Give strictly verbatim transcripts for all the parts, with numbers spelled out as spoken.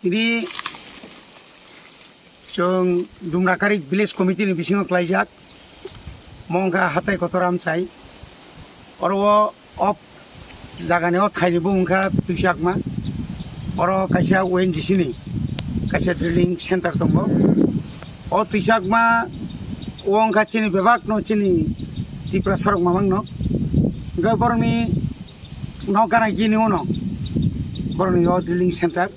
Ini chwng Dumrakarik Village Committee ni bisingo klaijak, mongkha hatai kotor amchai. Oro o op jagani o thaini bumung kha Twisakma. Oro kaisa O N G C ni kaisa drilling center tongo. O Twisakma o wngkha chini bebak no chini Tiprasa rok mamang no. Hingke borokni nok gana gini uno borokni o drilling center.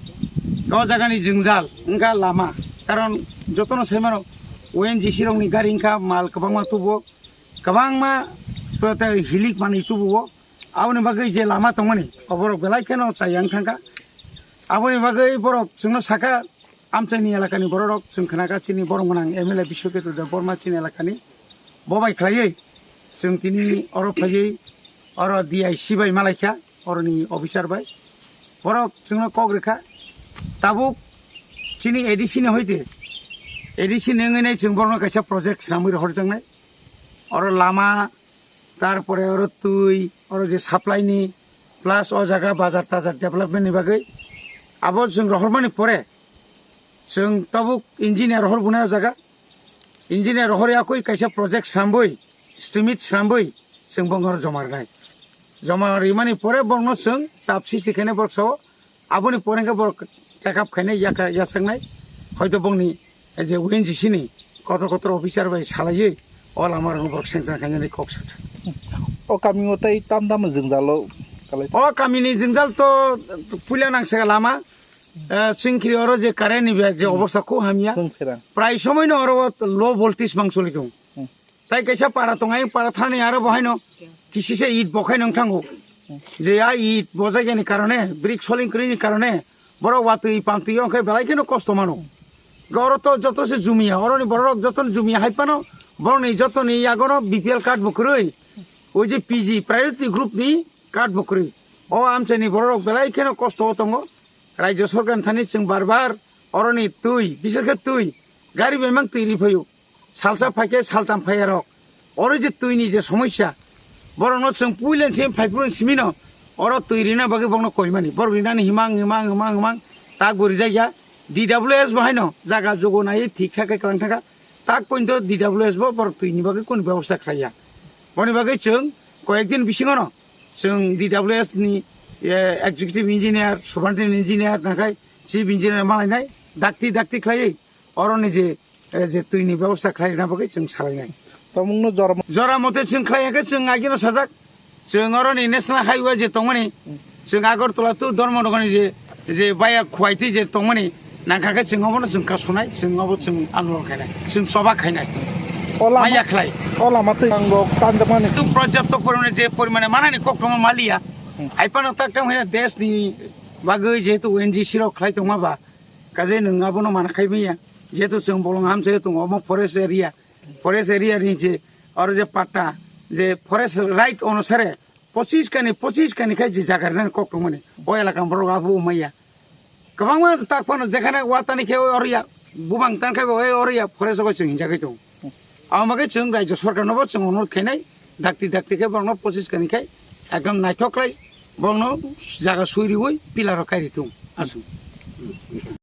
O jagani jwngjal wngkha lama, karon jotono sai mano O N G C rokni gari wngkha mal kwbangma tubuo, kwbangma tei hilik manwi tubuo. Aboni bagwi je lama tongmani, o borok belai kheno chayang thangkha. Aboni bagwi borok chwngno sakha, amchaini elakani bororok chwng khnakha, chini borok gwnang M L A Biswaketro Debbarma chini elakani. Bo bai khlaiwi chwng tini oro phaiwi oro D I C bai malaikha, oroni officer bai. Borok chwngno kok rwkha. Tabuk chini A D C ni hoite, A D C ni wngwi nai chwng borokno kaisa project swnamwi rohorjaknai. Oro lama, tarpore oro twi, oro je supply ni, plus o jaga bazar tajar development ni bagwi. Abo chwng rohormani pore, chwng tabuk engineer rohor bunai o jaga. Engineer rohor yakui kaisa project swnambui, estimate swnambui, chwng bongor joma rwnai. Joma rimani pore borokno chwng chap sisi khainai borok sao, aboni pore hwnkhe borok take up khainai, yaka-, yachaknai, hoito bongni je O N G C ni kotor kotor officer bai salaiwi o lama rokno borok sanction khainani kok sakha. O kami o tei tam tam jwngjalo kalai. O kamini jwngjal to puila nangsa lama, eh, chwngkiri oro je current ni je obostha khub hamya. Chwngphira. Prai somoi no oro low voltage mang choli tongo. Hmm. Tai kaisa para tong, ayang para thani aro bo haino kisisa it bo khai nang thango. Je a it bo jaigani karone, brick soling kwrwini karone, borok watwi pamtwi wngkhe belai kheno kosto mano. Oro to joto se jumia, oroni borok joto jumia hai phano, borokni jotoni yagono B P L card bo kwrwi. Oi je P G, priority group ni card bo kwrwi. O amchaini borok belai kheno kosto o tongo. Rajya sorkar thani chwng bar bar oroni twi, bises khe twi, gari bai mang twi ri phaio. Salsa phaikhe saltam phaiya rok. Oro je twi ni je somosya, borok no chwng puilen se phaiphuru simino, oro twi rina bagwi borok no koimani. Borok rinani himang, himang, himang, himang, tak bo rijak ya. D W S bo haino jaga jogo nai thik thak khe kwlang thaka. Tak pointo D W S bo borok twi ni bagwi kunu bebosta khlaiya. Boni bagwi chwng koyek din bisingo no chwng D W S ni, eh, executive engineer, superintendent engineer, nakhai chief engineer malainai dakti dakti khlaiwi oroni je, eh, je twi ni bebosta khlai rina bagwi chwng salainai. Tamungno jora mo- Jora mote chwng khlai hwnkhe chwng agino sajak. Chwng oroni national highway je tongmani, chwng Agartala to Dharmanagarni je, je baya khuaitwi je tongmani, nangkha khe chwng obono chwng kasunai, chwng obo chwng andolon khainai, chwng choba khainai. O lama, maya khlai. O lama twi ang rok tanjakmani. Tu project to porimane je porimane manani kok tongma maliya. Hmm. Hai phano tak tang hina desh ni bagwi jehetu O N G C rok khlai tongma ba, kaje nwng abono mana khai maya. Jehetu chwng bolong hamse tongo omo forest area, forest area ni je oro je patta, je forest right onusare pochis kani, pochis kani khai je jaga rinani kok tongmani, o elaka borok abo maya. Kwbangma tak phano jekhane watani khe oi oro ya, bubang tan khai bo oi oro ya, forest o chwng hinjagwi tongo. Abo bagwi chwng Rajya Sorkar no bo chwng onurodh khainai, dakti dakti khe borokno pochis kani khai ekdom naithok khlai borokno jaga sui riwi pillar rok kai ri tongo. Aswk.